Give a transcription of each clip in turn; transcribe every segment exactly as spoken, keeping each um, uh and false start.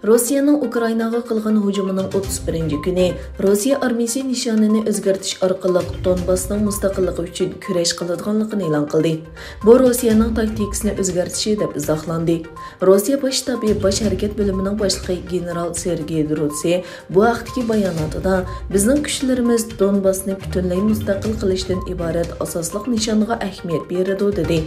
روسىيەنىڭ ئۇكرائىناغا قىلغان ھۇجۇمىنىڭ ئوتتۇز بىرىنچى كۈنى روسىيە ئارمىيىسى نىشانىنى ئۆزگەرتىش ئارقىلىق دونباسنىڭ مۇستەقىللىقى ئۈچۈن كۈرەش قىلىدىغانلىقىنى ئېلان قىلدى. بۇ روسىيەنىڭ تاكتىكىسىنى ئۆزگەرتىشى دەپ ئىزاھلاندى. روسىيە باش شتابى باش ھەرىكەت بۆلۈمىنىڭ باشلىقى گېنېرال سېرگېي دروتسى بۇ ھەقتىكى باياناتىدا، بىزنىڭ كۈچلىرىمىز دونباسنى پۈتۈنلەي مۇستەقىل قىلىشتىن ئىبارەت ئاساسلىق نىشانغا ئەھمىيەت بېرىدۇ، دېدى.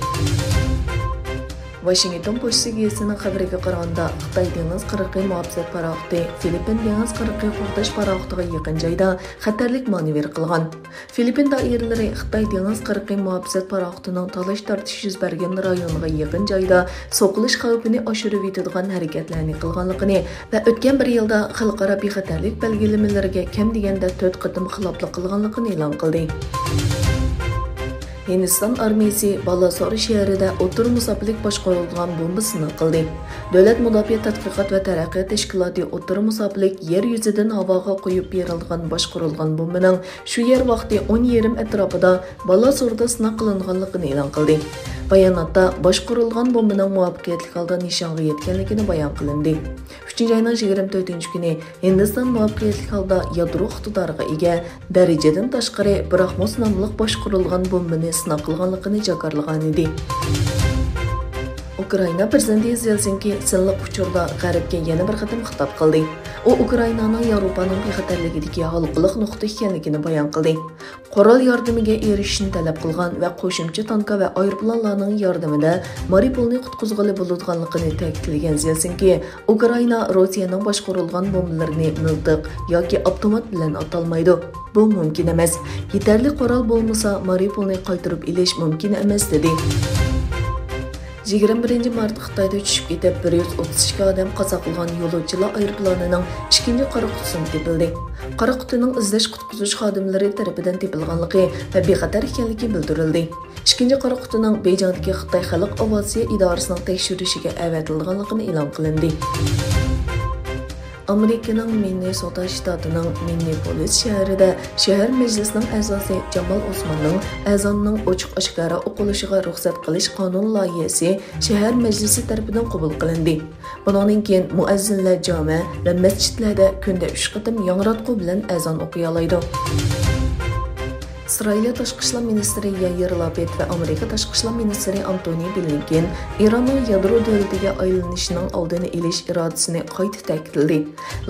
ۋاشىنگتون پوچتا گېزىتىنىڭ خەۋىرىگە قارىغاندا، خىتاي دېڭىز قىرغىقى مۇھاپىزەت پاراخوتى فىلىپپىن دېڭىز قىرغىقى قوغداش پاراخوتىغا يېقىن جايدا خەتەرلىك مانېۋىر قىلغان. فىلىپپىن دائىرىلىرى خىتاي دېڭىز قىرغىقى مۇھاپىزەت پاراخوتىنىڭ تالاش-تارتىش يۈز بەرگەن رايونىغا يېقىن جايدا سوقۇلۇش خەۋپىنى ئاشۇرۇۋېتىدىغان ھەرىكەتلەرنى قىلغانلىقىنى ۋە ئۆتكەن بىر يىلدا خەلقئارا بىخەتەرلىك بەلگىلىمىلىرىگە كەم دېگەندە تۆت قېتىم خىلاپلىق قىلغانلىقىنى ئېلان قىلدى. ھىندىستان ئارمىيىسى بالاسور شەھىرىدە ئوتتۇرا مۇساپىلىك باشقۇرۇلىدىغان بومبا سىناق قىلدى. دۆلەت مۇداپىئە تەتقىقات ۋە تەرەققىيات تەشكىلاتى ئوتتۇرا مۇساپىلىك يەر يۈزىدىن ھاۋاغا قويۇپ بېرىلىدىغان باشقۇرۇلغان بومبىنىڭ شۇ يەر ۋاقتى ئون يېرىم ئەتراپىدا بالاسوردا سىناق قىلىنغانلىقىنى ئېلان قىلدى. باياناتتا باشقۇرۇلغان بومبىنىڭ مۇۋەپپەقىيەتلىك ھالدا نىشانغا يەتكەنلىكىنى بايان قىلىندى. ئۈچىنچى ئاينىڭ يىگىرمە تۆتىنچى كۈنى ھىندىستان مۇۋەپپەقىيەتلىك ھالدا يادرو ئىقتىدارىغا ئىگە، دەرىجىدىن تاشقىرى براخموس ناملىق باشقۇرۇلغان بومبىنى سىناق قىلغانلىقىنى جاكارلىغانىدى. ئۇكرائىنا پىرېزىدېنتى زېلېنسكىي سىنلىق ئۇچۇردا غەربكە يەنە بىر قېتىم خىتاب قىلدى. ئۇ ئۇكرائىنانىڭ ياۋروپانىڭ بىخەتەرلىكىدىكى ھالقىلىق نۇقتا ئىكەنلىكىنى بايان قىلدى. قورال ياردىمىگە ئېرىشىشنى تەلەپ قىلغان ۋە قوشۇمچە تانكا ۋە ئايروپىلانلارنىڭ ياردىمىدە مارىپولنى قۇتقۇزغىلى بولىدىغانلىقىنى تەكىتلىگەن زېلېنسكىي، ئۇكرائىنا روسىيەنىڭ باشقۇرۇلغان بومبىلىرىنى مىلتىق ياكى ئاپتومات بىلەن ئاتالمايدۇ. بۇ مۇمكىن ئەمەس. يېتەرلىك قورال بولمىسا، مارىپولنى قايتۇرۇپ ئېلىش مۇمكىن ئەمەس، دېدى. يىگىرمە بىرىنچى مارتتا خىتايدا چۈشۈپ كېتىپ، بىر يۈز ئوتتۇز ئىككى ئادەم قازا قىلغان يولۇچىلار ئايروپىلانىنىڭ ئىككىنچى قارا قۇتىسىمۇ تېپىلدى. قارا قۇتىنىڭ ئىزدەش-قۇتقۇزۇش خادىملىرى تەرىپىدىن تېپىلغانلىقى ۋە بىخەتەر ئىكەنلىكى بىلدۈرۈلدى. ئىككىنچى قارا قۇتىنىڭ بېيجىڭدىكى خىتاي خەلق ئاۋىئاتسىيە ئىدارىسىنىڭ تەكشۈرۈشىگە ئەۋەتىلىدىغانلىقىنى ئېلان قىلىندى. ئامېرىكىنىڭ مىننېسوتا شتاتىنىڭ مىننېپولىس شەھىرىدە شەھەر مەجلىسىنىڭ ئەزاسى جامال ئوسماننىڭ ئەزاننىڭ ئوچۇق-ئاشكارا ئوقۇلۇشىغا رۇخسەت قىلىش قانۇن لايىھەسى شەھەر مەجلىسى تەرىپىدىن قوبۇل قىلىندى. بۇنىڭدىن كېيىن مۇئەززىنلەر جامە ۋە مەسچىتلەردە كۈندە ئۈچ قېتىم ياڭراتقۇ بىلەن ئەزان ئوقۇيالايدۇ. ئىسرائىلىيە تاشقى ئىشلار مىنىستىرى يائىر لاپىد ۋە ئامېرىكا تاشقى ئىشلار مىنىستىرى ئانتونى بلىنكېن ئىراننىڭ يادرو دۆلىتىگە ئايلىنىشىنىڭ ئالدىنى ئېلىش ئىرادىسىنى قايتا تەكىتلىدى.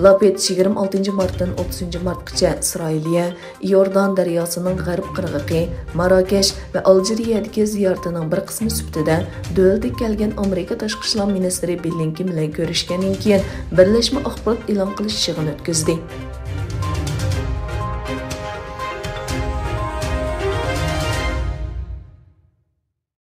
لاپىد يىگىرمە ئالتىنچى مارتتىن ئوتتۇزىنچى مارتقىچە ئىسرائىلىيە، ئىئوردان دەرياسىنىڭ غەرب قىرغىقى، ماراكەش ۋە ئالجىرىيەدىكى زىيارىتىنىڭ بىر قىسمى سۈپىتىدە دۆلىتىگە كەلگەن ئامېرىكا تاشقى ئىشلار مىنىستىرى بلىنكېن بىلەن كۆرۈشكەندىن كېيىن، بىرلەشمە ئاخبارات ئېلان قىلىش يىغىنى ئۆتكۈزدى.